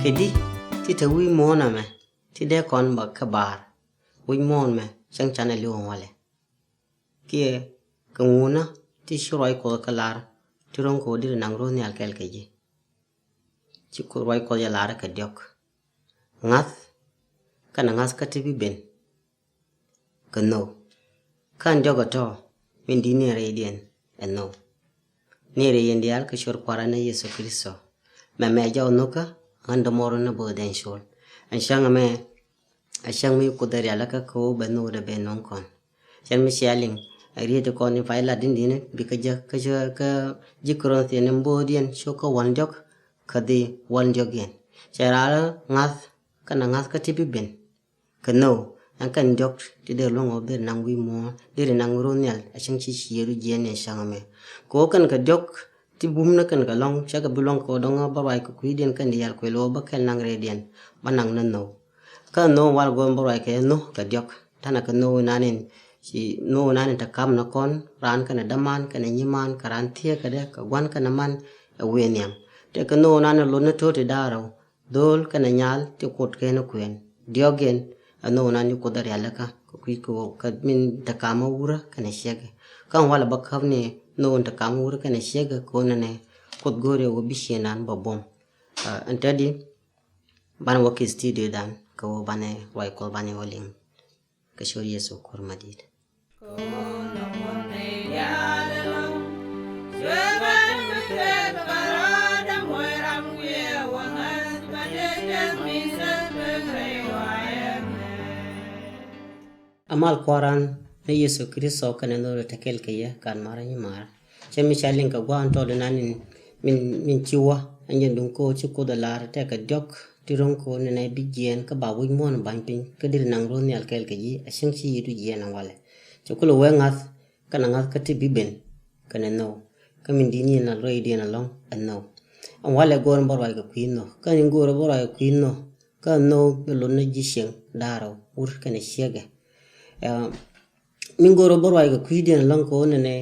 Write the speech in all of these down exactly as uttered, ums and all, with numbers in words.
Ɛ di ti te wi̱i̱ muɔ̱ɔ̱n ɛmɛ ti dee kɔn bä kä baar wi̱c muɔ̱ɔ̱n mɛ cäŋ canɛ li̱w ɛn walɛ. Kiɛ kɛ ŋuunä ti ci ruac Kuɔth kɛ lar ti ro̱ŋ kɛ wä diri naŋ ro̱o̱ nhial kɛɛl kɛ ji̱. Ci ruac Kuɔth jɛ lar kɛ diɔ̱k ŋa̱th kɛnɛ ŋa̱th kä ti bi ben kɛ nhök. Kä ɛn diɔ̱k ɛ tɔ̱ min di̱t ni rɛydiɛn ɛ nhök. Ni rɛy yɛn diaal kɛ ciöt Kua̱ran ni Yecu Kritho. Mɛmɛ jɔw nhokä ɣän dämɔr ni bo̱o̱th ɛn col. Ɛn cäŋ ɛmɛ ɛ cäŋ mi Kuoth ɛ rialikä kɛ ɣöö bɛ nhök dee ben nöŋ kɔn. Cɛn mi cia liŋ ɛ riet kɔn in pay lat in di̱n bikɛ jek kä ji̱ Korinthian in bo̱o̱thdiɛn cio̱k kä wäl diɔ̱k kä dhi wäl diɔ̱k yɛn. Cɛ raar ŋa̱th kɛnɛ ŋa̱th kä ti bi ben kɛ nhök. Ɛn kɛn diɔ̱k ti dee luäŋ ɣöö deri naŋ wi̱i̱ muɔ̱ɔ̱n deri naŋ ro̱o̱ nhial a cäŋ ci ciëëru jiɛɛn ni cäŋ ɛmɛ. Kɛ ɣöö kɛn kɛ diɔ̱k ti bum ni kɛn kɛ lɔ̱ŋ cɛ kɛ bi luäŋ kɛ ɣöö dɔ̱ŋ bä ruac kɛ kui̱diɛn kɛn diaal kuël ɣöö bä kɛl naŋ rɛydiɛn bä naŋ ni nhök. Kä nhök wal go̱o̱m bä ruac kɛ nhök kɛ diɔ̱k. Ta̱nɛ kɛ nhök inan in ci nhök inan in te kam ni kɔn raan kɛnɛ däman kɛnɛ nyiman kɛ raan thieekädɛ kɛ gua̱n kɛnɛ man ɛ wi̱i̱ nhiam. Tëë kɛ nhök inan in lot ni to̱o̱t i̱ da̱a̱r rɛw. Dho̱o̱l kɛnɛ nyal ti kuot kɛn kuɛn diɔ̱k yɛn. Ɛ nhök nan ni Kuoth ɛ rialikä kɛ kui̱ kɛ ɣöö kɛ min te kamä wurä kɛnɛ ciekɛ. Kä ɛn walɛ bä käp ni nhök in te kamä wurä kɛnɛ ciekɛ kɛ ɣöö nɛnɛ Kuoth go̱o̱rɛ ɣöö bi ciëŋdan bä buɔ̱m. Ɛn te di banɛ wä ki studio dan kɛ ɣöö banɛ ruac Kuɔth banɛ wä liŋ. Kɛ ciöt Yecu Kuäär mi di̱i̱t. Amal Kua̱ran ni Yecu Kritho kɛnɛ nhök te kɛɛl kɛ yɛ kan mar nyi mar. Cɛ mi ca liŋ kɛ gua̱a̱n tɔɔt inan in min, min ci wä ɛn jɛn duŋ ko̱o̱t ci Kuoth ɛ lar tɛkɛ diɔ̱k ti ro̱ŋ ko̱o̱t ni nɛ bi jiɛɛn kä ba wi̱c muɔ̱ɔ̱n ba̱ny piny kä diri naŋ ro̱o̱ nhial kɛɛl kɛ ji̱ a cäŋ ci yi̱t wi̱c jiɛɛn ɛn walɛ. Cɛ kulɛ wee ŋa̱th kɛnɛ ŋa̱th kä ti bi ben kɛnɛ nhök kä min di̱t ni ɛn a rɛydiɛn ɛlɔ̱ŋ ɛ nhök. Ɛn walɛ go̱o̱r bä ruac kɛ kui̱ nhök kä ni go̱o̱r bä ruac kɛ kui̱ nhök kä nhök mi lot ni ji̱ cieŋ da̱a̱r wur kɛnɛ ciekɛ. Ɛ, min go̱o̱r bä ruac kɛ kui̱diɛn ɛlɔ̱ŋ kɛ ɣöö nɛnɛ,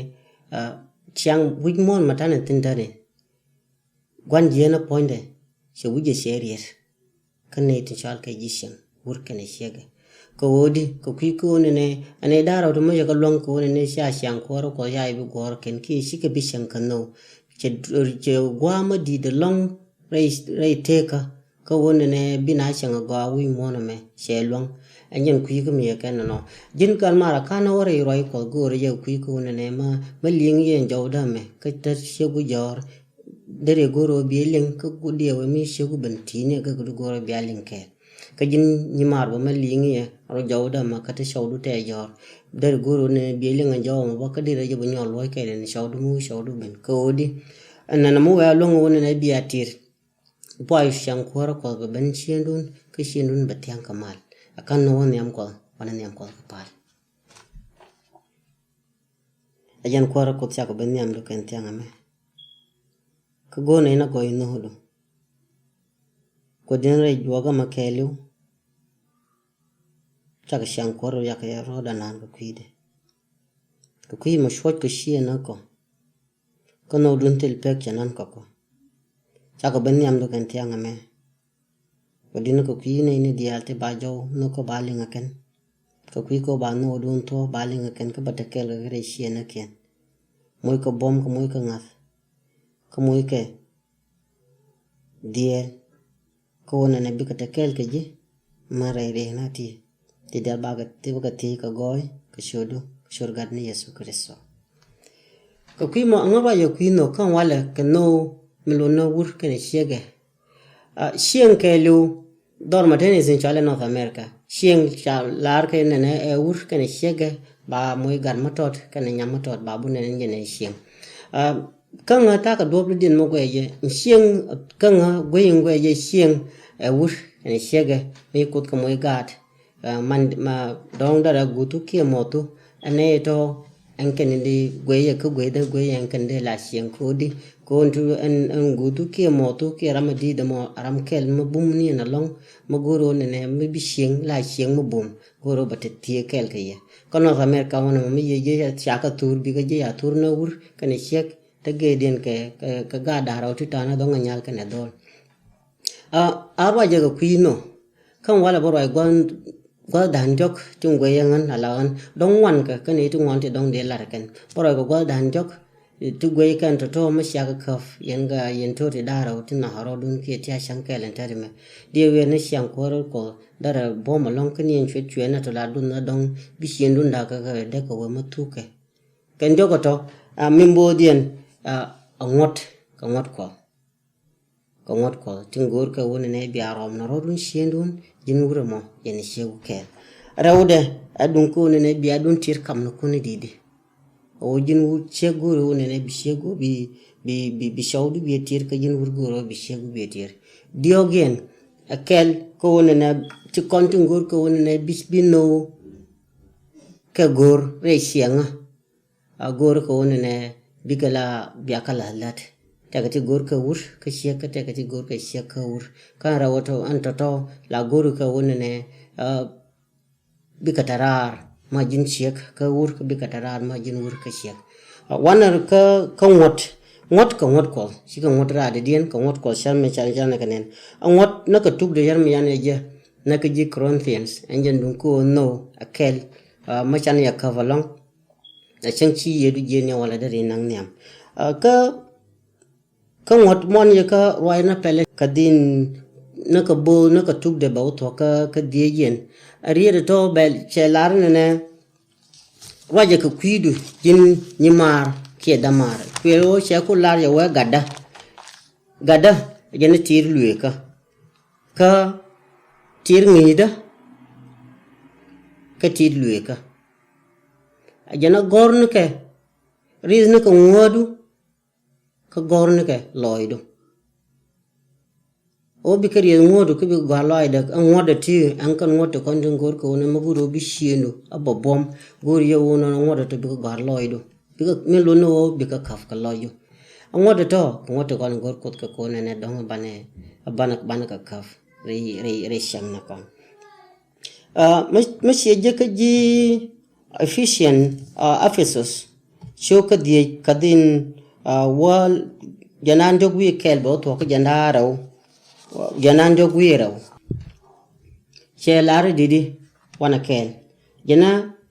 ɛ, ciaŋ wi̱c muɔ̱ɔ̱n ma ta̱nɛ thi̱n ta̱nɛ. Gua̱n jiɛɛn ɛ puɔ̱nydɛ cɛ wi̱c jɛ cɛ riet. Kä nɛy tin cɔal kɛ ji̱ cieŋ wur kɛnɛ ciekɛ. Kɛ ɣöö di kɛ kui̱ kɛ ɣöö nɛnɛ ɛn nɛy da̱a̱r rɛw ti mɔcɛ kɛ luäŋ kɛ ɣöö nɛnɛ cia ciaŋ kuäärä Kuɔth ca i̱ bi guɔ̱ɔ̱r kɛn kiɛ cikɛ bi cieŋ kɛ nhök. Cɛ, cɛ gua̱a̱ mä di̱i̱t ɛlɔ̱ŋ rɛy, rɛy tekä. Kä wä nɛnɛ bi na cäŋ a gɔaa wi̱i̱ muɔ̱ɔ̱n ɛmɛ cɛ luäŋ. Ɛn jɛn kui̱ kä mi ɛ kɛn nɔnɔ. Ji̱n kal mar a ka̱n wä rɛy ruac Kuɔth go̱o̱rä jɛ kui̱ kä wä nɛnɛ ma, ma li̱eŋ yɛn jɔwdä ɛmɛ kä te ciek wi̱c jɔ̱ɔ̱r. Derɛ go̱o̱rä wä biɛ liŋ kä diɛ wä mi ciek wi̱c ben ti̱i̱n yɛ kä kɛ du go̱o̱rä wä biɛ liŋ kɛ. Kä ji̱n nyi mar bä ma li̱eŋ yɛ rɔ jɔwdä ɛmɛ kä te cɔwdu tɛ jɔ̱ɔ̱r. Derɛ go̱o̱rä wä nɛnɛ biɛ liŋ a jɔw ɛmɛ bä kä derɛ jɛ bä nyɔl luɔ̱c kɛ den cɔwdu mi wi̱i̱ cɔwdu ben kä wä di. Ɛn nɛnɛ mi wɛ a luäŋ wä nɛnɛ biɛ a tir. Buay ciaŋ kuäärä Kuɔth bɛ ben ciëŋdun kä ciëŋdun bɛ thia̱ŋ kɛ mal. Ɛ kän ni wä nhiam Kuɔth wanɛ nhiam Kuɔth kɛ pal. Ɛ jɛn kuäärä Kuɔth cakɔ ben nhiamdu kɛn thia̱ŋ ɛmɛ. Kä go̱o̱r nɛy na gɔɔy nhökdu. Kuoth di̱n rɛy juɔkä mɛ kɛɛliw. Cakɔ ciaŋ kuäärä yakɛ rɔɔdɛ naan kɛ kui̱dɛ. Kɛ kui̱ mɛ cuɔc kɛ ciëŋ nä kɔ. Kä nhökdun thil pek cɛ nan kɔkɔ. Cakɔ ben nhiamdu kɛn thiaŋ ɛmɛ. Kɛ di̱n kɛ kui̱ nɛy ni diaal ti ba jɔw nhök kä ba liŋ ɛ kɛn. Kɛ kui̱ kä ba nhökdun thuɔ̱k ba liŋ ɛ kɛn kä ba te kɛɛl kɛ kɛ rɛy ciëŋ nä kiɛn. Moc kɛ buɔ̱m kɛ moc kɛ ŋa̱th. Kä moc kɛ dhieel. Kä wä nɛnɛ bikɛ te kɛɛl kɛ ji̱. Män rɛy riɛk na ti ti dial bakɛ ti bikɛ thiec kɛ gɔɔy kɛ ciötdu kɛ ciöt Gat ni Yecu Kritho. Kɛ kui̱ mɔ aŋa ruac yɛ kui̱ nhök kä walɛ kɛ nhök mi lot ni wur kɛnɛ ciekɛ. Ciëŋ kɛɛliw dhɔr ma teni thin cɔalɛ North America. Ciëŋ ca lar kɛ nɛnɛ ɛ wur kɛnɛ ciekɛ ba moc gat ma tɔt kɛnɛ nyam ma tɔt ba bu nɛnɛ jɛ nɛ ciëŋ. Käŋä takɛ duɔ̱p di diɛn mɛ guɛcɛ ciëŋ. Käŋä guey in guɛcɛ ciëŋ ɛ wur ɛn ciekɛ mi kuth kɛ moc gaat. Man ma dɔ̱ŋ dɛrɛ gutu kiɛ mɔthu ɛn nɛ tɔ ɛn kɛn di gueyɛ kä guey dɛ gueyɛ ɛn kɛn di la ciëŋ kodi. Kon tu ɛn gutu kiɛ mɔthu kiɛ ram a di dɛ mɔ ram kɛl mɛ bum ni ɛn alɔŋ mɛ goro nɛnɛ mɛ bi ciëŋ la ciëŋ mɛ bum goro bɛ te thiee kɛl kɛ yɛ. Kä North America wanɛ mɛ mɛ yɛ jɛ ca kä thur bikɛ jɛ ya thur nɛ wur kɛn ciek. Te gee diɛn kɛ kɛ gaat da̱rä wä ti ta̱a̱ ni dhɔ̱ŋ anyal kɛnɛ dhɔl. A ruacɛ kɛ kui̱ nɔ. Kä walɛ bä ruac gua̱th da̱a̱n jɔk ti guɛy ɛ ɣän ala ɣän dɔ̱ŋ ŋuan kɛ kä nɛy ti ŋuan ti dɔ̱ŋ dee lar kɛn bä ruac kɛ gua̱th da̱a̱n jɔk. Ti guɛy kɛn tɔ̱tɔ̱ mi ciak käp yɛn ga yɛn to̱ ti da̱a̱r rɛw ti nhɔakä rɔɔdun kiɛ ti a cäŋ kɛɛl ɛn tɛt mɛ. Diɛ wiɛ ni ciaŋ kuäär rɔ̱ kuɔth darɛ buɔ̱m ɛlɔ̱ŋ kä ni ɛn cuɛ cuɛ nɛ tɔ la dun na dɔ̱ŋ bi ciëndun da̱a̱k kɛ kɛ dee kɛ wee mi thuk kɛ. Kɛn jɔk ɛ tɔ a min bo̱o̱diɛn a ŋuɔ̱t kɛ ŋuɔ̱t kuɔth. Kɛ ŋuɔ̱t kuɔth tin go̱o̱r kɛ wun nɛ bia rɔm nɔ rɔ̱dun ciëndun ji̱n wurɛ mɔ yɛn ciek wä kɛɛl. Rɛwdɛ a duŋ kä wun nɛ bia dun tiet kam ni kun di̱i̱di. A wä ji̱n wur ciek go̱o̱r wun nɛ bi ciek go̱o̱r bi bi bi bi cɔwdu bi tiet kä ji̱n wur go̱o̱r bi ciek go̱o̱r bi tiet. Diɔ̱k yɛn a kɛl kä wun nɛ ti kɔn tin go̱o̱r kä wun nɛ bi bi nɔ kɛ go̱o̱r rɛy ciɛŋä. A go̱o̱r kä wun nɛ bikɛ la biakä la lät. Tɛkɛ ti go̱o̱r kä wur kä ciek kä tɛkɛ ti go̱o̱r kä ciek kä wur. Kä ɛn rɛw tɔ ɛn tɔ̱tɔ̱ la go̱o̱r kä wun nɛ bikɛ tɛ raar ma ji̱n ciek kä wur kä bikɛ tɛ raar ma ji̱n wur kä ciek. Wanɛ kä kä ŋuɔ̱t ŋuɔ̱t kä ŋuɔ̱t kuɔth cikɛ ŋuɔ̱t raar dee diɛn kä ŋuɔ̱t kuɔth cär mi can can kɛ nɛn. A ŋuɔ̱t nä kä tuk dee yär mi yan ɛ jɛ nä kä ji̱ Corinthians ɛn jɛ duŋ kä wun nɔ a kɛl. Ma can yɛ käp ɛlɔ̱ŋ. A cäŋ ci yiedu jiɛn yɛ walɛ dee ri naŋ nhiam. Kä kä ŋuɔ̱t muɔn yɛ kä ruac na pɛlɛ kä dhin na kä bo̱o̱ na kä tuk dee bɛ wä thuɔ̱k kä kä dhieec yɛn. A riet tɔ bɛ cɛ lar nɛnɛ ruacɛ kɛ kui̱du ji̱n nyi maar kiɛ dämaar kuël wä cɛ ku lar yɛ wee gatdä. Gatdä jɛ ni ti̱i̱t lueekä kä ti̱i̱t ŋi̱i̱cdä kä ti̱i̱t lueekä. A jɛ ni gɔ̱r nikɛ ri̱th nikɛ ŋuäädu kä gɔ̱r nikɛ lɔɔcdu. Ɣöö bikɛ rieth ŋuɔ̱t kä bikɛ gɔ̱a̱r lɔɔcdɛ ɛ ŋuɔ̱t ɛ ti ɛn kɛn ŋuɔ̱t ti kɔn tin go̱o̱r kɛ wun ɛ mi go̱o̱r ɣöö bi ciëndu a bɛ buɔ̱m go̱o̱r yɛ wun ɛ ŋuɔ̱t ɛ ti bikɛ gɔ̱a̱r lɔɔcdu. Bikɛ mi lon ni ɣöö bikɛ käp kɛ lɔcdu. Ɛ ŋuɔ̱t ɛ tɔ kɛ ŋuɔ̱t ti kɔn go̱o̱r kuoth kɛ ko̱n ɛn ɛ dɔ̱ŋ ɛ banɛ ɛ banɛ banɛ kɛ käp rɛy rɛy rɛy cäŋ ni kɔn. Mi ciɛ jek kä ji̱ Ephesian, Ephesus, cio̱k kä dhiec kä dhin wäl jɛn an diɔ̱k wi̱i̱ kɛl bɛ wä thuɔ̱k kä jɛn da̱a̱ rɛw jɛn an diɔ̱k wi̱i̱ rɛw. Cɛ lar i̱ di̱t i̱ wanɛ kɛl jɛn a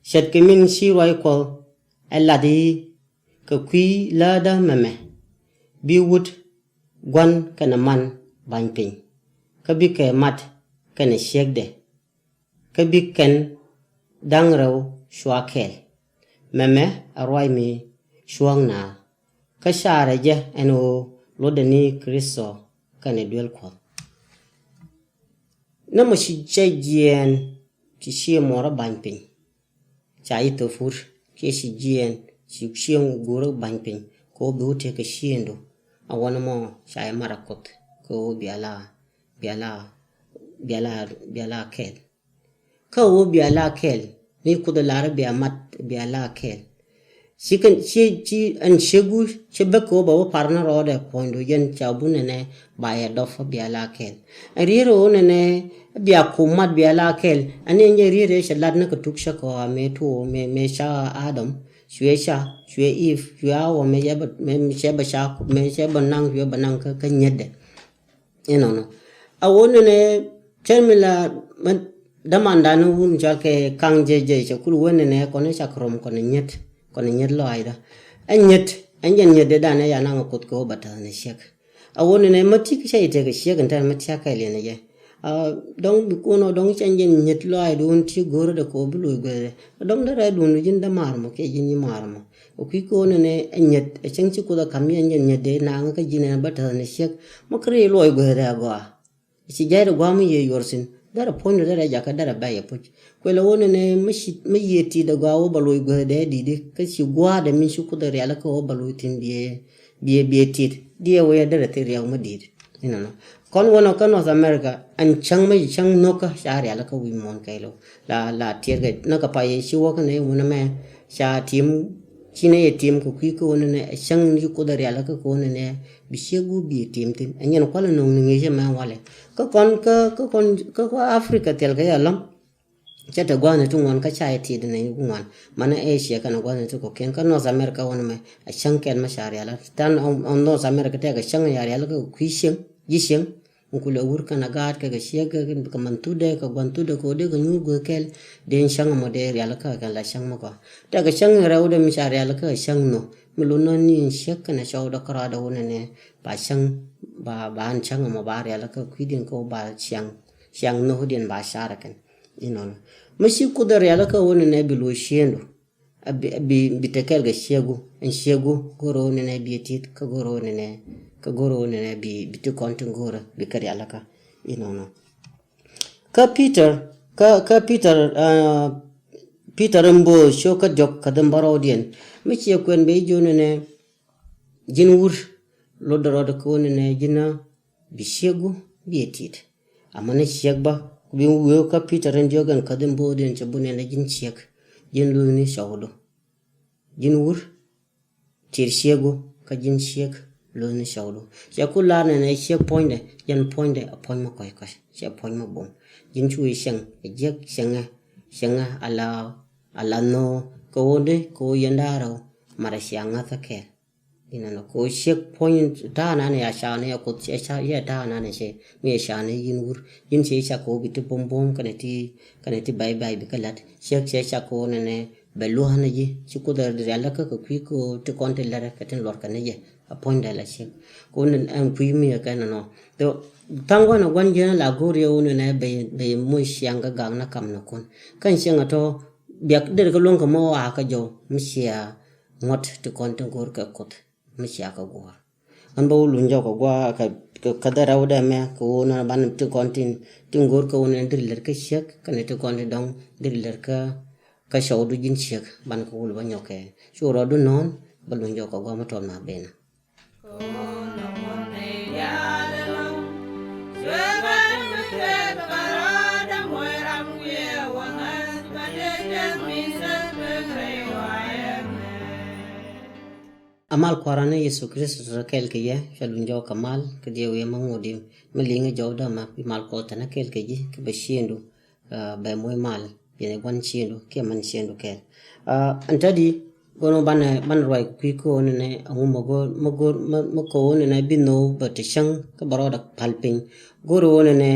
ce̱tkɛ min ci ruac kuɔth ɛ lath i̱ kɛ kui̱ läätdä mɛmɛ bi wut gua̱n kɛnɛ man ba̱ny piny kä bikɛ mat kɛnɛ ciekdɛ. Kä bi kɛn da̱ŋ rɛw cua kɛɛl. Mɛmɛ a ruac mi cuɔ̱ɔ̱ŋ naath kä carɛ jɛ ɛn ɣöö luɔtdɛ ni Kritho kɛnɛ duel kuɔth. Nä mɔ ci cɛ jiɛɛn ci cië mɔrä ba̱ny piny. Ca yi thop wur kiɛ ci jiɛɛn ci cië guurä ba̱ny piny kɛ ɣöö bi wä tëëkɛ ciëëndu. A wänɛ mɔ ca yi marɛ kuoth kɛ ɣöö bia la bia la bia la bia la kɛɛl. Kä ɣöö bia la kɛɛl ni kuoth lar bia mat bia la kɛɛl. Ci kɛn ci ci ɛn ciegu ci bäk kɛ ɣöö ba wä par ni rɔɔdɛ puɔ̱nydu jɛn ca bun nɛnɛ ba yɛ dɔp bia la kɛɛl. Ɛn riet ɣöö nɛnɛ bia kum mat bia la kɛɛl ɛn ni ɛn jɛ riet ëë cɛ lat ni kɛ tuk cä kɔa mëë tuɔɔ mëë mëë ca Adam cuɛ ca cuɛ Eve cuɛ Awa mëë cɛ bä mëë cɛ bä ca mëë cɛ bä naŋ cuɛ bä naŋ kä kä nyetdɛ. Inɔnɔ a wä nɛnɛ cɛn mi la dämandan wun cɔal kɛ kaŋ jɛ jɛ cɛ kul wä nɛnɛ kɔn cak rɔm kɔn nyet kɔn nyet lɔaacdä. Ɛ nyet ɛn jɛn nyet de dan ɛ ya naŋ kuoth kɛ wä ba täth ni ciek. A wä nɛnɛ mä ti kɛ cɛ itek ciek in tɛn mä tiak kɛ liɛn jɛ. Dɔŋ bi kuɔn ɔ dɔŋ cɛn jɛn nyet lɔaacdun ti go̱o̱rä de kɛ wä bi loc guɛth dɛ dɔŋ dɛ rɛ dun ji̱n dämaar mɔ kiɛ ji̱n nyimaar mɔ. Ɛ kui̱ ko̱o̱n ɛnɛ ɛ nyet ɛ cäŋ ci kuoth ɛ ka̱m yɛn jɛn nyet dee naaŋ kä ji̱n ɛn bä täth ni ciek. Mä kä rɛy luɔc guäth rɛɛ gɔaa. Ci jay rɛ gua̱a̱m yɛ yuɔr thi̱n derɛ puɔ̱ny rɛ derɛ jakä derɛ bɛ̈ yɛ puc. Kuɛl ɛ wä nɛnɛ mä ci mä yiëë ti̱i̱t ɛ gɔaa wä bä luɔc guäth dee di̱t i̱ kä ci gua̱a̱dɛ min ci kuoth ɛ rial kä wä bä luɔc thi̱n biɛ biɛ biɛ ti̱i̱t diɛ wä yɛ derɛ thi̱n riɛk mä di̱i̱t. Inɔnɔ kɔn wä nɔ kä North America ɛn cäŋ mä ci cäŋ no̱kä ca rial kä wi̱i̱ muɔ̱ɔ̱n kɛɛl wä. La la tiɛt kɛ näk kɛ pay yɛ ci wäk kɛnɛ wunɛ mɛ ca tim. Ci nɛ yɛ tim kɛ kui̱ kä wunɛ nɛ ɛ cäŋ ni ci kuoth ɛ rial kä kɛ wunɛ nɛ bi ciek gup bi yɛ tim thin ɛ nyɛn kualɛ no̱ŋ ni ŋi̱i̱cɛ mɛ walɛ. Kä kɔn kä kä kɔn kä kä Africa thil kɛ yɛ lɔ̱ŋ. Cɛ te gua̱a̱th ni ti ŋuan kä ca yɛ tiɛt ni ŋuan manɛ Asia kɛnɛ gua̱a̱th ni ti kɔ̱kiɛn kä North America wunɛ mɛ ɛ cäŋ kɛn mɛ ca rial. Tan ɔn North America tɛk ɛ cäŋ ya rial kä kui̱ cieŋ ji̱ cieŋ. Ɛn kulɛ wur kɛn a gaat kɛ kɛ ciek kɛ kɛ man thutdɛ kɛ gua̱n thutdɛ kɛ wä dee kɛ nyuur guɛ kɛl. Dee cäŋ ɛmɔ dee rialikä kɛn la cäŋ mɔ kɔ. Tɛkɛ cäŋ in rɛwdɛ mi ca rialikä cäŋ nɔ. Mi lun nɔ ni in ciek kɛn a cɔwdɛ kärɔadɛ wunɛ nɛ ba cäŋ ba ba an cäŋ ɛmɔ ba rialikä kui̱diɛn kɛ wä ba ciaŋ ciaŋ nhökdiɛn ba carɛ kɛn. Inɔnɔ mi ci Kuoth ɛ rialikä wunɛ nɛ bi luɔc ciëndu. A bi a bi bi te kɛl kɛ ciegu ɛn ciegu go̱rɛ wä nɛnɛ bi ɛ tit kä go̱rɛ wä nɛnɛ kä go̱rɛ wä nɛnɛ bi bi ti kɔn tin go̱rɛ bi kɛ rialikä. Inɔnɔ kä Peter kä kä Peter uh, Peter in bo̱o̱ cio̱k kä diɔ̱k kä dhin bärɔwdiɛn mi ciɛ kuɛn bɛ i̱ jiö nɛnɛ ji̱n wur lot dɔrɔt kä wä nɛnɛ ji̱n a bi ciegu bi ɛ tit. Amäni ciek bä ku bi wee kä Peter in diɔ̱k ɛn kä dhin bo̱o̱diɛn cɛ bun ɛn ji̱n ciek ji̱n luthni cɔwdu. Ji̱n wur tir ciegu kä ji̱n ciek luthni cɔwdu. Cɛ ku lar nɛnɛ ciek puɔ̱nydɛ jɛn puɔ̱nydɛ a puɔ̱ny mi kɔc kɔc cɛ puɔ̱ny mi bum. Ji̱n cu i̱ cieŋ ɛ jiäk cieŋɛ cieŋɛ ala ala nhöö kɛ ɣöö dee kɛ ɣöö yɛn da̱a̱ rɛw marɛ cia ŋäthä kɛɛl. Inɔnɔ kɛ ɣöö ciek puɔ̱ny ta̱a̱ nanɛ ya ca ni ya Kuoth cɛ ca yɛ ta̱a̱ nanɛ cɛ mi yɛ ca ni yi̱n wur yi̱n cɛ ca kɛ ɣöö bi ti buɔ̱m buɔ̱m kɛnɛ ti kɛnɛ ti bay bay bi kä la̱t ciek cɛ ca kɛ ɣöö nɛnɛ bɛ luäk ni ji̱ ci Kuoth rialikä kɛ kui̱ kɛ ɣöö ti kɔn ti lärɛ kɛ tin luɔr kɛ ni jɛ. A puɔ̱nydɛ la ciek kɛ ɣöö nɛn ɛn kui̱ mi yɛ kɛ nɔnɔ. Tho tha̱a̱ŋ gua̱n a gua̱n jiɛn la go̱o̱r yɛ ɣöö nɛnɛ bɛ bɛ moc ciaŋ kɛ gak ni kam ni kun kɛn cieŋ a tɔ biak der kɛ luäŋ kɛ mɔ a kɛ jɔw mi cia ŋuɔ̱t ti kɔn ti go̱o̱r kɛ Kuoth mi cia kɛ guɔ̱ɔ̱r. Ɣän bä wä luny jɔk kɛ gua̱a̱ kɛ kɛ dhɛ rɛw dɛ mɛ kɛ wun ɣän ban ti kɔn tin tin go̱o̱r kɛ wun ɣän diri lɛr kä ciek kɛnɛ ti kɔn ti dɔŋ diri lɛr kä kä cɔwdu ji̱n ciek ban kɛ wul bä nyɔk kɛ cu rɔɔdu nɔ̱ɔ̱n bä luny jɔk kɛ gua̱a̱ mi tɔt ma benä. A mal Kua̱ran ni Yesu Kritho tɔ̱ kɛɛl kɛ yɛ cua luny jɔw kɛ mal kɛ diɛ wi̱i̱ ma ŋot di mi liŋ jɔw dämä bi mal Kuɔth tɛn kɛɛl kɛ ji̱ kɛ bɛ ciëndu. Bɛ moc mal yɛn ɛ gua̱n ciëndu kiɛ man ciëndu kɛɛl. Ɛn tädi go̱n banɛ banɛ ruac kui̱ ko̱o̱n nɛ aŋu ma go̱o̱r ma go̱o̱r ma ko̱o̱n nɛ bi nhöö bɛ ti cäŋ kä bɛ rɔɔdɛ pal piny. Go̱o̱r ɣöö nɛ nɛ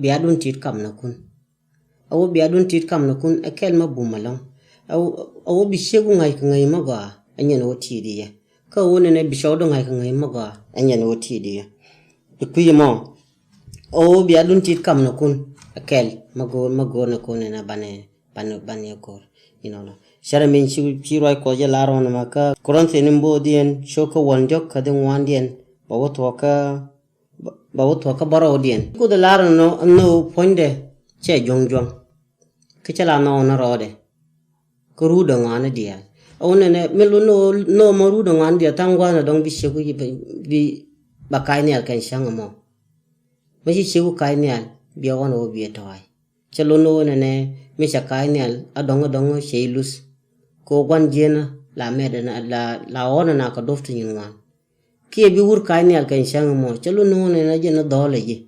biadun tit kam nɛ kun. A wä biadun tit kam nɛ kun ɛ kɛl ma bum ɛlɔ̱ŋ. A wä bi ciek wä ŋa̱c kɛ ŋäc ma gɔaa ɛ nyɛn wä tit i̱ yɛ. Kä wä nɛ nɛ bi cɔwdun ŋa̱c kɛ ŋäc ma gɔaa ɛ nyɛn wä tit i̱ yɛ. Bi kui̱ mɔ a wä biadun tit kam nɛ kun ɛ kɛl ma go̱o̱r ma go̱o̱r nɛ kun nɛ nɛ banɛ banɛ banɛ go̱o̱r. Inɔnɔ cärɛ min ci ci ruac Kuɔth jɛ lar ɔn ma kä Korinthian in bo̱o̱diɛn cio̱k kä wäl diɔ̱k kä dhi ŋuandiɛn. Ba wä thuɔ̱k kä ba wä thuɔ̱k kä bärɔwdiɛn. Kuoth lar nɔ nɔ puɔ̱nydɛ cɛ juɔ̱ŋ juɔ̱ŋ. Kä cɛ la nɔ nɔ rɔɔdɛ. Kä ruudɛ ŋɔaani diaal. A wä nɛnɛ mi lu nɔ nɔ mɔ ruudɛ ŋɔaani diaal tha̱a̱ŋ gua̱a̱n dɔ̱ŋ bi ciek wi̱c bi ba ka̱c nhial kɛn cäŋ ɛmɔ. Mi ci ciek wi̱c ka̱c nhial bi a ɣɔn ɣöö bi ɛ tɔ̱a̱c. Cɛ lon ni ɣöö nɛnɛ mi cɛ ka̱a̱c nhial a dɔ̱ŋ a dɔ̱ŋ cɛ i̱ luth. Kɛ ɣöö gua̱n jieenä la mɛt ɛn la la ɣɔ̱n ɛn a kɛ do̱p ti nyin ŋuan. Kiɛ bi wur ka̱a̱c nhial kɛn cäŋ ɛmɔ cɛ lon ni ɣöö nɛnɛ jɛn ni dhɔ̱ɔ̱l ɛ ji̱.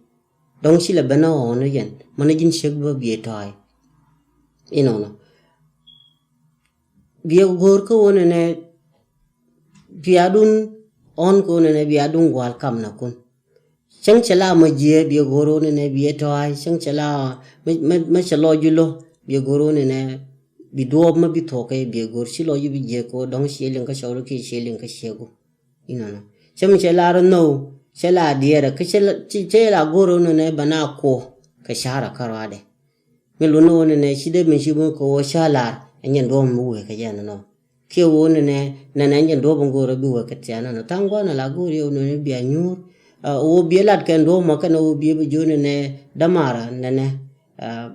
Dɔ̱ŋ ci lɛ ben a ɣɔ̱ɔ̱n ɛ jɛn mäni ji̱n ciek bä biɛ tɔ̱a̱c. Inɔnɔ biɛ go̱o̱r kä ɣöö nɛnɛ biadun ɣɔ̱ɔ̱n kä ɣöö nɛnɛ biadun gua̱a̱l kam nɛ kun. Cäŋ cɛ la mä jiɛ biɛ go̱o̱r ɣöö nɛnɛ biɛ tɔ̱a̱c cäŋ cɛ la mä cɛ lɔc ju lo̱ biɛ go̱o̱r ɣöö nɛnɛ bi duɔɔp mä bi thuɔ̱k kɛ biɛ go̱o̱r ci lɔc ju bi jiɛ kɛ ɣöö dɔ̱ŋ ciɛ liŋ kä cɔwdä kiɛ ciɛ liŋ kä ciɛku. Inɔnɔ cäŋ cɛ la rɔ nhɔw cɛ la diɛɛrɛ kä cɛ la go̱o̱r ɣöö nɛnɛ bɛ na kuɔ kɛ ca̱rä kä ruaadɛ. Mi lun ni ɣöö nɛnɛ ci dee mi ci mi kɛ ɣöö cä lar ɛ nyɛn duɔ̱ɔ̱p mi wee kɛ jɛ nɔnɔ. Kiɛ ɣöö nɛnɛ nɛnɛ jɛn duɔ̱ɔ̱p in go̱o̱rä bi wee kɛ tian nɔnɔ tha̱a̱ŋ gua̱n ala go̱o̱r yɛ ɣöö nɛnɛ bia nyuur. Ɣöö biɛ lat kɛn duɔ̱ɔ̱p mɔ kɛn ɣöö biɛ bi jiö nɛnɛ dämaarä nɛnɛ.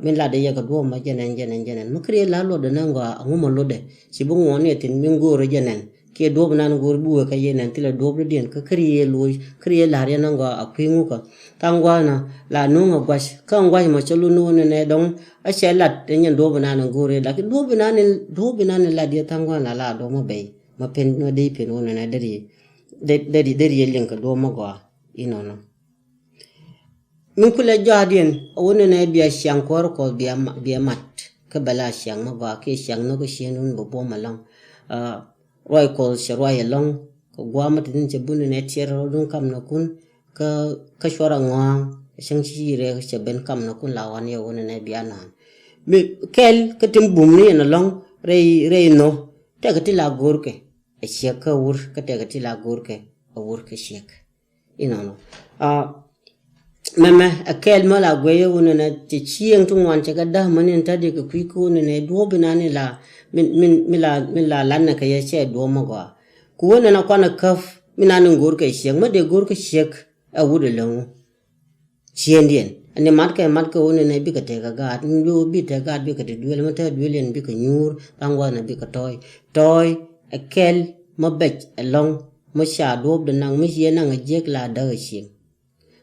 Min lat yɛ kɛ duɔ̱ɔ̱p mɔ jɛnɛn jɛnɛn jɛnɛn mi kɛ riɛ la luɔtdɛ nɛ ŋɔa aŋu mɔ luɔtdɛ ci bi ŋuɔ̱n yɛ thi̱n min go̱o̱rä jɛnɛn. Kiɛ duɔ̱ɔ̱p nan go̱o̱r bi wee kɛ yɛn ɛn thilɛ duɔ̱ɔ̱p di diɛn kä kä riee loc kä riee la̱r yɛn ɛn gɔaa a kui̱ ŋukä. Tha̱a̱ŋ gua̱a̱nä la nuŋ a gua̱c kä ɛn gua̱c mɔ cä lun ni wä nɛnɛ dɔ̱ŋ. A cɛ lat ɛn yɛn duɔ̱ɔ̱p nan ɛn go̱o̱r yɛ la̱r ki duɔ̱ɔ̱p nan duɔ̱ɔ̱p nan ɛn lat yɛ tha̱a̱ŋ gua̱a̱nä la duɔ̱ɔ̱p mɔ bɛy mɔ pen mɔ dee pen wä nɛnɛ deri deri deri yɛ liŋ kɛ duɔ̱ɔ̱p mɔ gɔaa. Inɔnɔ. Min kulɛ jɔa̱a̱diɛn a wä nɛnɛ bia ciaŋ kuäär kɔɔth bia mat kä bɛ la ciaŋ ma gɔaa kiɛ ciaŋ nhɔk kä ciëŋdun bɛ buɔ̱m ɛlɔ̱ŋ. Ruac kɔɔth cɛ ruac ɛlɔ̱ŋ kɛ gua̱a̱ ma te thi̱n cɛ bun nɛnɛ tiɛɛr rɔɔdun kam nɛ kun. kä kä cuɔr a ŋɔaŋ cäŋ ci rɛk cɛ ben kam nɔ kun la wan yɛ wun nɛ bia naan. Mi kɛl kä tim bum ni yɛn alɔŋ rɛy rɛy nɔ tɛk ti la go̱rkɛ a ciɛk kä wur kä tɛk ti la go̱rkɛ a wur kä ciɛk. Inɔnɔ a mɛmɛ a kɛl mɛ la guɛyɛ wun nɛ cɛ cieŋ ti ŋuan cɛ kɛ däh mɛ ni ta di kɛ kui̱ kä wun nɛ duɔ̱ɔ̱p inan ni la min min mi la min la lan nɛ kɛ yɛ cɛ duɔ̱ɔ̱p mɛ gɔaa. Ku wun nɛ kuan a käp mi nan ni go̱rkɛ ciɛk mɛ dee go̱rkɛ ciɛk a wut a läŋu. Ciëndiɛn ani matkɛ matkɛ wun nɛ bikɛ tekɛ gaat mi bi wä bi tekɛ gaat bikɛ te duel mi te duel yɛn bikɛ nyuur thaŋ gua̱th nɛ bikɛ tɔɔy tɔɔy. Ɛ kɛl mɔ bɛc ɛlɔŋ mɔ ca duɔ̱ɔ̱p di naŋ mi ciɛ naŋ ɛ jiɛk la däk ɛ cieŋ.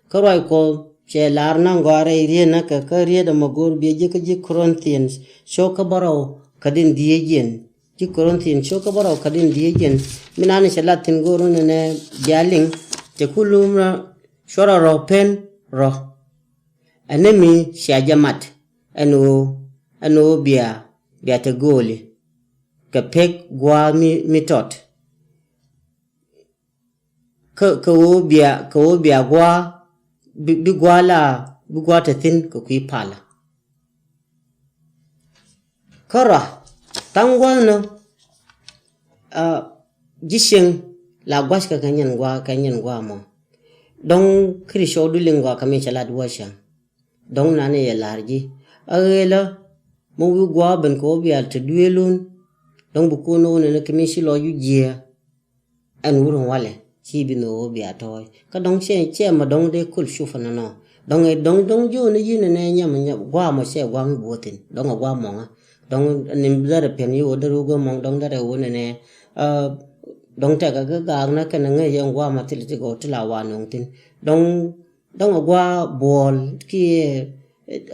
Kä ruac kuɔ cɛ lar naŋ gɔaa rɛy riet nä kɛ kä riet ɛmɔ go̱o̱r biɛ ji̱ kä ji̱ Corinthians cok kä bärɔw kä din dhieec yɛn ji̱ Corinthians cok kä bärɔw kä din dhieec yɛn. Mi nan cɛ lat thi̱n go̱o̱r wun nɛ bia liŋ cɛ kulum na cuɔrɔ rɔ pen rɔ. Ɛn ni mi cia jɛ mat ɛn ɣöö ɛn ɣöö bia bia te gööli kɛ pek gua̱a̱ mi mi tɔt. Kä kä ɣöö bia kä ɣöö bia gua̱a̱ bi bi gua̱a̱ la bi gua̱a̱ te thi̱n kɛ kui̱ palä. Kä rɔ thaŋ gua̱a̱ nä a ji̱ cieŋ la gua̱ckɛ kɛ nyɛn gua̱a̱ kɛ nyɛn gua̱a̱ mɔ. Dɔ̱ŋ kiri cɔw du liŋ gua̱a̱ kɛ mi cɛ lat wä cäŋ. Dɔ̱ŋ nani yɛ la̱r ji̱ a ɣeelä mɔ wi̱i̱ gua̱a̱ ben kɛ wä bial te dueelun. Dɔ̱ŋ bi kun wä nɛnɛ kɛ mi ci lɔc wi̱i̱ jiääk. Ɛn wur in walɛ ci bi nhök wä bia tɔɔc kä dɔ̱ŋ cɛ cɛ mɛ dɔ̱ŋ dee kul cupä nɔnɔ. Dɔ̱ŋ ɛ dɔ̱ŋ dɔ̱ŋ jiön ni yi̱n ɛnɛ nyam nyam gua̱a̱ mɔ cɛ gua̱a̱ mi buɔ̱thin dɔ̱ŋ ɛ gua̱a̱ mɔŋä. Dɔ̱ŋ ni derɛ piɛn yi wä derɛ wä gua̱a̱ mɔŋ dɔ̱ŋ derɛ wä nɛnɛ. Dɔ̱ŋ tɛkɛ kä gaak nä kɛn ŋäc yɛn gua̱a̱ mɔ thil ti gɔw ti la wa nöŋ thin. Dɔ̱ŋ dɔ̱ŋ a gua̱a̱ buɔ̱ɔ̱l kiɛ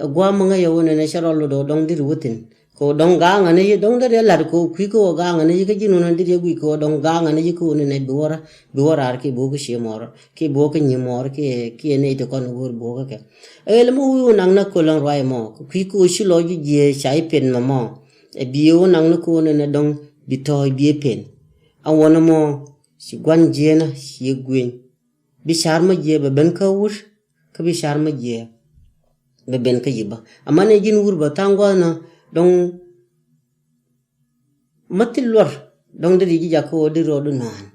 a gua̱a̱ mäŋä yɛ wä nɛnɛ cä rɔl wä dɔ̱ŋ diri wä thi̱n. Kɛ wä dɔ̱ŋ ga̱a̱ŋ anä yi dɔ̱ŋ diri a la̱t kɛ wä kui̱ kä wä ga̱a̱ŋ anä yi kä ji̱n wä nɛn diri a gui̱c kɛ wä dɔ̱ŋ ga̱a̱ŋ anä yi kä wä nɛnɛ bi wä raar kiɛ bi wä kä cie mɔɔr kiɛ bi wä kä nyi mɔɔr kiɛ kiɛ nɛy ti kɔn wä go̱o̱r bi wä kä kɛ. Ɛ ɣel mɔ wi̱i̱ wä naŋ nä köl ɛn ruac mɔ kɛ kui̱ kä wä ci lɔc ji̱ jiee ca i̱ pen mɛ mɔ. Ɛ bi wä naŋ nä kɛ wä nɛnɛ dɔ̱ŋ bi tɔ̱ɔ̱c bi i̱ pen. A wä nɛ mɔ ci gua̱n jieenä ci i̱ gui̱ny. Bi ca̱r mä jiɛ bɛ ben kä wur kä bi ca̱r mä jiɛ bɛ ben kä yi̱bä. Amäni ji̱n wur bä tha̱a̱ŋ gua̱thna dɔ̱ŋ mä thil luɔr dɔ̱ŋ deri ji̱ jakä wä deri rɔɔdu naan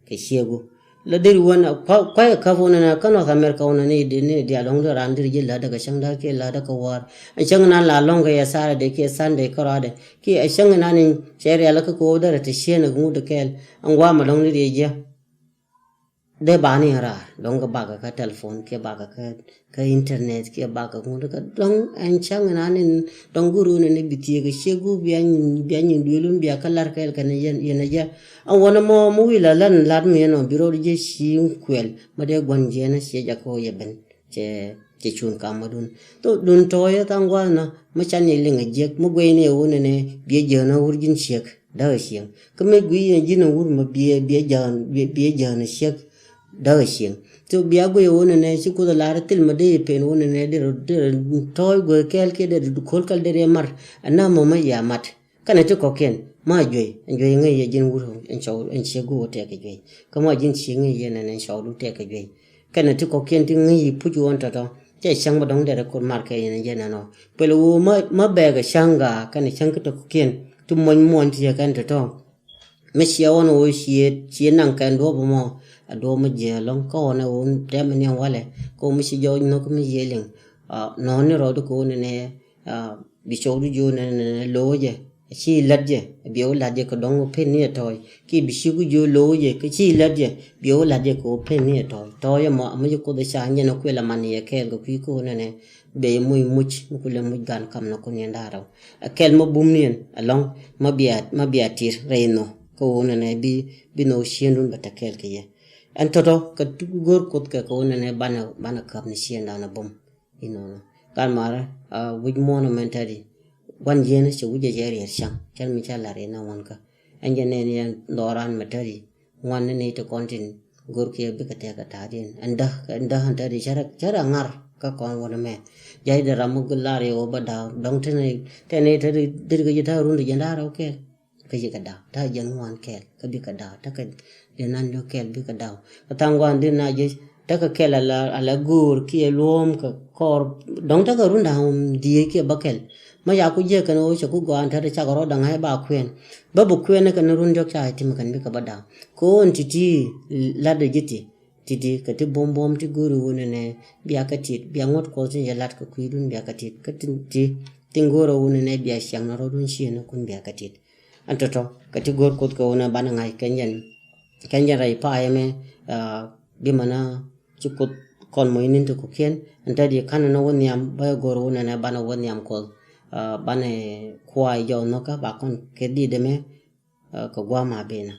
kɛ ciegu. La deri wän kuay ɛ käp wä nɛnɛ kä North America wä nɛnɛ ni diaal dɔ̱ŋ deri raan deri ji̱ lätdä kɛ cäŋ da̱k kiɛ lätdä kɛ wäär. Ɛn cäŋ naan la lɔ̱ŋ kɛ yɛ Saturday kiɛ Sunday kä rɔɔdɛ kiɛ ɛ cäŋ naan in cɛ rialikä kɛ wä deri te cieen ɛ ŋut kɛɛl. Ɛn gua̱a̱mɛ dɔ̱ŋ deri jiɛ. Dee bani raar dɔ̱ŋ kɛ bakɛ kä telephone kiɛ bakɛ kä kä internet kiɛ bakɛ ŋut kä dɔ̱ŋ ɛn cäŋ naan in dɔ̱ŋ guru ni ni bi thiek kä ciek gu bia nyin bia nyin duelun bia kä lar kɛɛl kɛn yɛn yɛn a jɛ. An wänä mɔ mi wi̱i̱ la lan lat mi yɛn ɔ bi rɔɔd jɛ ci kuɛl ma dee gua̱n jiɛn a ciɛ jakä wä yɛ ben. Cɛ cɛ cun kam ma dun tho dun tɔɔyɛ tha̱a̱ŋ gua̱a̱thna ma can yɛ liŋ a jiɛk ma guɛy ni yɛ wä nɛnɛ biɛ jiɛn a wur ji̱n ciɛk. Da̱k a cieŋ kä mëë gui̱c yɛn ji̱n a wur mɛ biɛ biɛ ja̱a̱n biɛ ja̱a̱n a ciek. Da̱k a cieŋ thok bia guic a wä nɛnɛ ci Kuoth a lar thil mɛ dee yɛ pen wä nɛnɛ derɛ derɛ tɔ̱ɔ̱c guäth kɛɛl kiɛ derɛ ko̱l kɛl derɛ yɛ mar. Ɛn na mɔ mɛ yɛ a mat kɛnɛ ti kɔ̱kiɛn ma a juey ɛn juey ŋäc yɛ ji̱n wur ɛn cɔw ɛn ciek guic wä tɛk kɛ juey. Kä ma ji̱n ciek ŋäc yɛ nɛnɛ ɛn cɔw du tɛk kɛ juey. Kɛnɛ ti kɔ̱kiɛn ti ŋäc yi puc ɣɔn tɔ̱tɔ̱ cɛ cäŋ bä dɔ̱ŋ derɛ kor mar kɛ yɛn jɛ nɛn ɔ. Pɛl ɣöö mä bɛɛkɛ cäŋ gaa kɛnɛ cäŋ kä ti kɔ̱kiɛn ti muɔ̱ny muɔ̱ny ti cɛ kɛn tɔ̱tɔ̱. Mä ciɛ ɣɔn ɣöö ciɛ ciɛ naŋ kɛn duɔ̱ɔ̱p mɔ a duɔ̱ɔ̱p mä jiɛ lɔ̱ŋ kä ɣɔn ɛ ɣöö tɛmɛ ni walɛ. Kä ɣöö mä ci jɔɔc nhɔk mä yiëë liŋ nɔ̱ɔ̱n ni rɔɔdu kɛ ɣöö nɛnɛ. Bi cɔwdu jiö nɛnɛ nɛnɛ lo̱o̱ jɛ. Ci la̱t jɛ biɛ wä la̱t jɛ kɛ dɔ̱ŋ wä pen ni ɛ tɔ̱ɔ̱c kiɛ bi ci ku jiö lo̱o̱ jɛ kɛ ci la̱t jɛ biɛ wä la̱t jɛ kɛ wä pen ni ɛ tɔ̱ɔ̱c tɔ̱ɔ̱c ɛmɔ amä jɛ Kuoth ɛ ca nyɛn ɛ kuël aman yɛ kɛɛl kɛ kui̱ ko̱o̱n nɛnɛ. Bɛ yɛ muc muc mi ku lɛ muc gan kam nɔ kun yɛn da̱a̱r rɛw. Ɛ kɛl ma bum ni ɛn ɛlɔ̱ŋ ma bia ma bia tir rɛy nɔ kɛ wä nɛnɛ bi bi nɔ ciëndun bɛ te kɛɛl kɛ yɛ. Ɛn tɔ̱tɔ̱ kɛ tuk go̱r Kuoth kɛ kɛ wä nɛnɛ banɛ banɛ käp ni ciëndan ɛ bum. Inɔnɔ gat marä a wi̱c muɔ̱ɔ̱n mɛn tɛt i̱ gua̱n jiɛn cɛ wi̱c a cɛ riɛt ca̱ŋ cɛn mi ca la̱r in a ŋuɔ̱n kä. Ɛn jɛ nɛn yɛn dhɔran mɛ tɛt i̱ ŋuan ni ni ti kɔn tin go̱r kiɛ bikɛ tɛk kɛ ta̱a̱diɛn ɛn däk ɛn däk ɛn tɛt i̱ cä rɛ ŋar kä kɔn wä ni mɛ. Ja̱c dee ram mi lar yɛ wä bä da̱a̱k dɔ̱ŋ tɛn i̱ tɛn i̱ tɛt i̱ deri kɛ ji̱ ta̱a̱ run ti jiɛn da̱a̱ rɛw kɛɛl. Kä ji̱ kɛ da̱a̱k ta̱a̱ jiɛn ŋuan kɛɛl kä bikɛ da̱a̱k ta̱kɛ. Dee nan jɔ̱ kɛɛl bikɛ da̱a̱k kä tha̱a̱ŋ gua̱n dee na jɛ. Tekɛ kɛl ala, ala go̱o̱r kiɛ luɔ̱ɔ̱m kɛ kɔr. Dɔ̱ŋ tekɛ run da̱ŋ dhiec kiɛ bäkɛl. Mä yaku jiäk kɛn ɣöö cɛ ku gɔaa ɛn tɛt cakɛ rɔɔdɛ ŋa̱c ba kuɛn. Bä bi kuɛn kɛn run diɔ̱k ca ti mi kɛn bikɛ bä da̱ŋ. Kɛ ɣöö ɛn ti̱ti̱ la̱tdɛ ji̱ ti. Ti̱ti̱ kɛ ti buɔ̱m buɔ̱m ti go̱o̱ri ɣöö nɛnɛ bia kɛ tit, bia ŋuɔ̱t Kuɔth tin cɛ la̱t kɛ kui̱dun bia kɛ tit. Kä tin ti, tin go̱o̱rɛ ɣöö nɛnɛ bia ciaŋ ni rɔɔdun ciëënäkun bia kɛ tit. Ɛn tɔ̱tɔ̱ kɛ ti go̱o̱r Kuoth kɛ ɣöö nɛ banɛ ŋa̱c kɛ jɛn. Kɛn jɛn rɛy pa̱a̱ ɛmɛ, ah, bi mänä ci Kuoth kɔn moc ni̱n ti kɔ̱kiɛn. Ɛn te di ka̱n ni wä nhiam bä go̱r wä nɛnɛ banɛ wä nhiam Kuɔth. Ah, banɛ kuay jɔw nhɔkä ba kɔn kɛ di̱t ɛmɛ, ah, kɛ gua̱a̱th ma benä.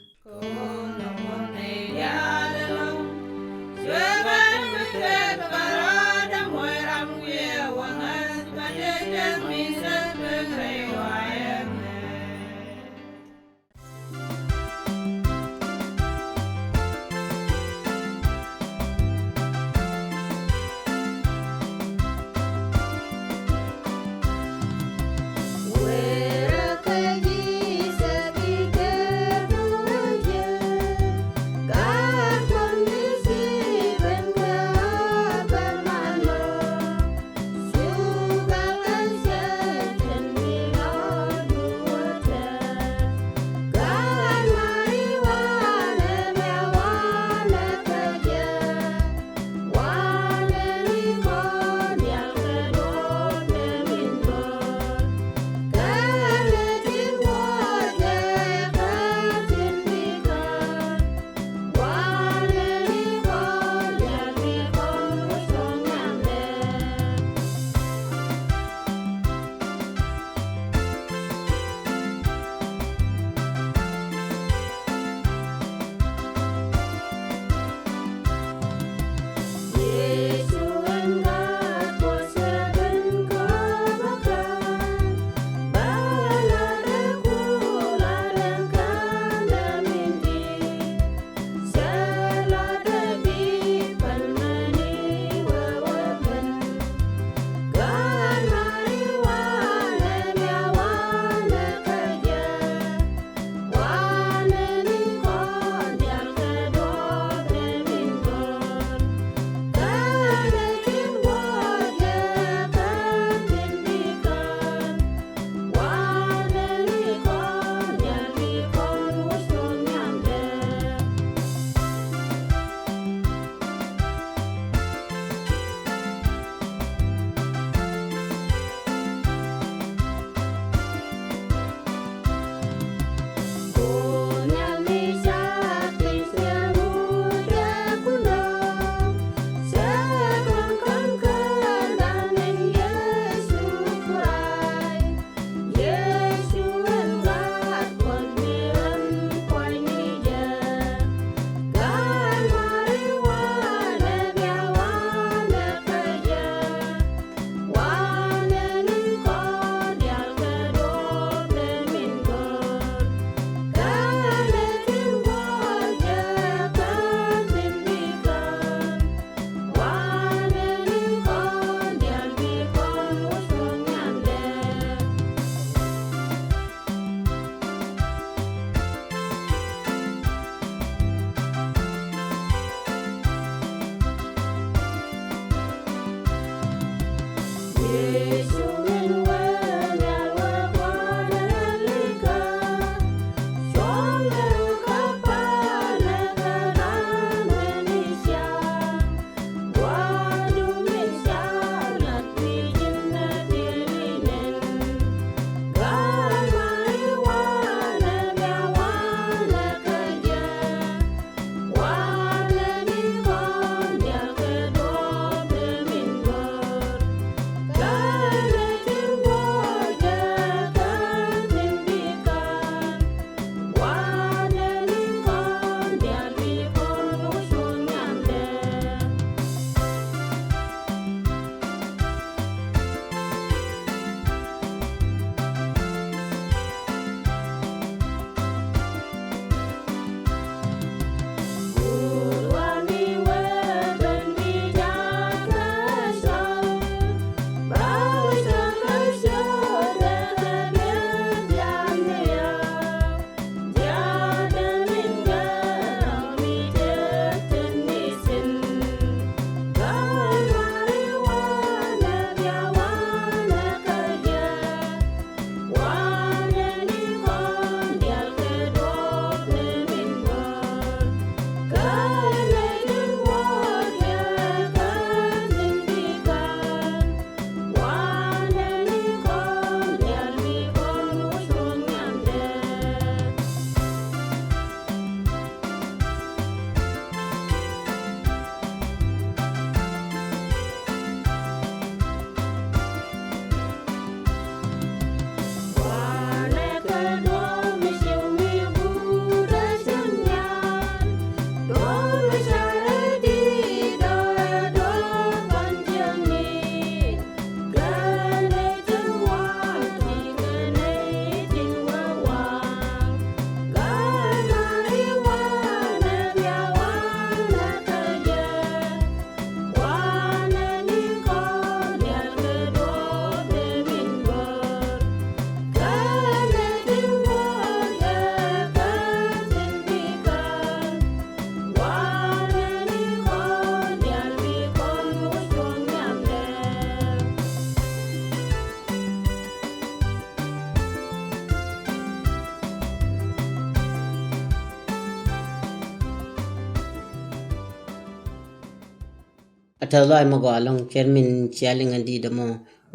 Tɛth lɔaac mi gɔaa ɛlɔ̱ŋ, cɛr min cia liŋ ɛn di̱i̱t ɛmɔ,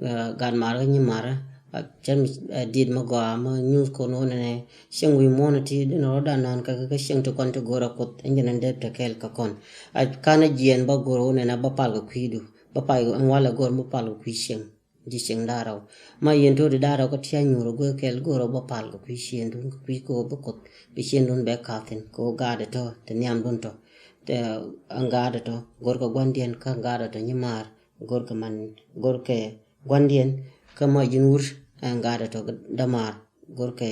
ɛ, gat maarä kä nyimaarä, ɛ, cɛr min, ɛ, di̱i̱t mi gɔaa mi nyuuth kɔn wä nɛnɛ, cieŋ wi̱i̱ muɔ̱ɔ̱n ɛ ti, dee nɔ rɔ̱dan nɔn kä, kä cieŋ ti kɔn ti go̱o̱rä Kuoth, ɛn jɛn ɛn dee te kɛɛl kä kɔn. A, ka̱n a jiɛɛn bä go̱o̱rä wä nɛnɛ bä pal kɛ kui̱du, bä pal, ɛn walɛ go̱o̱r mi pal kɛ kui̱ cieŋ. Ji̱ cieŋ da̱ŋ rɛw. Ma yɛn to̱ di da̱ŋ rɛw kä ti a nyuur a guek kɛl, go̱o̱rä bä pal kɛ kui̱ ciëŋdun, kɛ kui̱ kɛ ɣöö bi Kuoth, bi ciëŋdun bɛ ka̱thi̱n, kɛ ɣöö gaatdɛ tɔ̱, te nhiamdun tɔ̱, te, ɛ, gaatdɛ tɔ̱, go̱rkɛ gua̱ndiɛn kä gaatdɛ tɔ̱ nyimaar, go̱rkɛ man, go̱rkɛ gua̱ndiɛn kä ma ji̱n wur, ɛ, gaatdɛ tɔ̱ dämaar, go̱rkɛ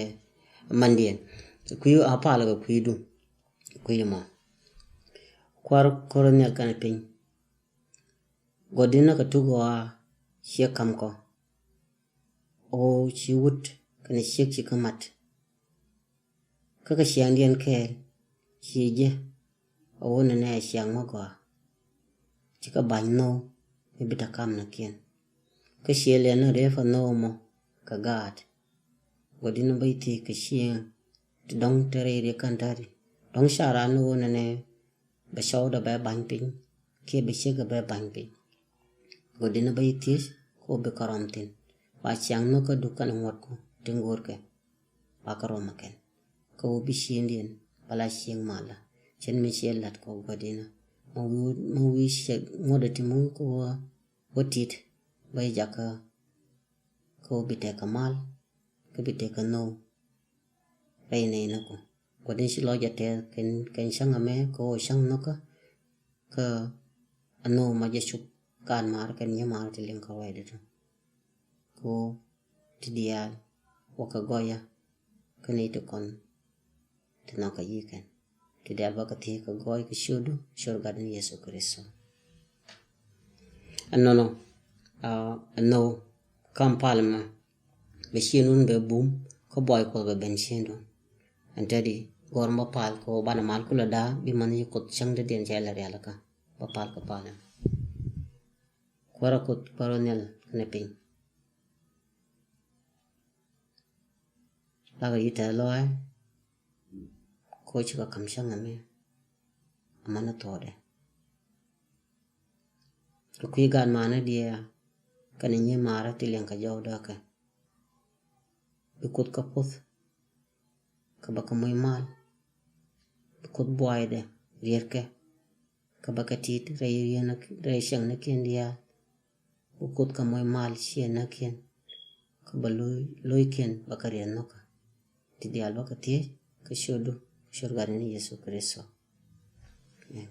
mandiɛn. Kui̱ a pal kɛ kui̱du, kui̱ mɔ. Kua̱r ko̱r nhial kɛnɛ piny. Gua̱di̱n kɛ tuk ɣɔaa ciɛ ka̱m kɔ. Ɣöö ci wut kɛnɛ ciek ci kä mat. Kä kɛ ciaŋdiɛn kɛɛl ci jɛ a ɣöö nɛnɛ ɛ ciaŋ mi gɔaa. Ci kɛ ba̱ny nhɔw mi bi te kam nɔkiɛn. Kä ciɛ lɛn ni rɛɛ pa nhɔw mɔ kɛ gaat. Gua̱di̱n bä i̱ thiec kɛ cieŋ ti dɔ̱ŋ te rɛy riek kɛn ta̱ri. Dɔ̱ŋ ca raan ni ɣöö nɛnɛ bɛ cɔwdɛ bɛ ba̱ny piny kiɛ bɛ ciekdɛ bɛ ba̱ny piny. Gua̱di̱n bä i̱ thiec kɛ ɣöö bi kɛ rɔm thi̱n. Ba ciaŋ nhök kä duk kɛnɛ ŋuɔ̱tku tin go̱o̱rkɛ. Ba kɛ rɔm ɛ kɛn. Kɛ ɣöö bi ciëŋdiɛn bä la cieŋ malä. Cɛn mi ciɛ la̱t kɛ gua̱di̱n. Ma wi̱i̱, ma wi̱i̱ ciɛ ŋuɔ̱tdɛ ti mi wi̱i̱ kɛ ɣöö wä tit bä i̱ jakä. Kɛ ɣöö bi tekɛ mal, kä bi tekɛ nhɔw. Rɛy nɛy näku. Gua̱di̱n ci lɔcdɛ tɛth kɛn, kɛn cäŋ ɛmɛ kɛ ɣöö cäŋ nhökä. Kä a nhɔw ma jɛ cuk gaat maarä kɛn nyimaarä ti liŋ kɛ ruacdɛ tɔ. Kɛ ɣöö ti diaal wä kɛ gɔyä kä nɛy ti kɔn ti nhɔk kɛ yi̱k kɛn. Ti diaal bä kɛ thiec kɛ gɔɔy kɛ ciötdu, ciöt Gatdä ni Yecu Kritho. Ɛnɔnɔ, aa, ɛnɔ kam pal mɛ bɛ ciëŋdun bɛ bum, kä buay Kuɔth bɛ ben ciëŋdun. Ɛn te di gɔr bä pal kɛ ɣöö banɛ mal kulɛ da̱a̱ bi mäni ci Kuoth cäŋ dee diɛn cɛ lɛ rialikä. Bä pal kɛ pal ɛn. Kuäärä Kuoth, Kuäärä nhial kɛnɛ piny. Lakɛ yi̱ tɛth lɔaac, kɛ ɣöö cikɛ ka̱m cäŋ ɛmɛ amäni thuɔɔdɛ. Kɛ kui̱ gat maarä diaal kɛnɛ nyimaarä ti liɛŋ kɛ jɔwdä kɛ. Bi Kuoth kä puɔth, kä bä kɛ moc mal. Bi Kuoth buaydɛ riɛtkɛ, kä bä kɛ tit rɛy riɛn, rɛy cieŋnikiɛn diaal. Bi Kuoth kɛ moc mal ciëŋnikiɛn, kä bä lo̱c, lo̱ckiɛn bä kɛ riɛk nhökä. Ti diaal bä kɛ thiec kɛ ciötdu, kɛ ciöt Gatdä ni Yecu Kritho. Amen.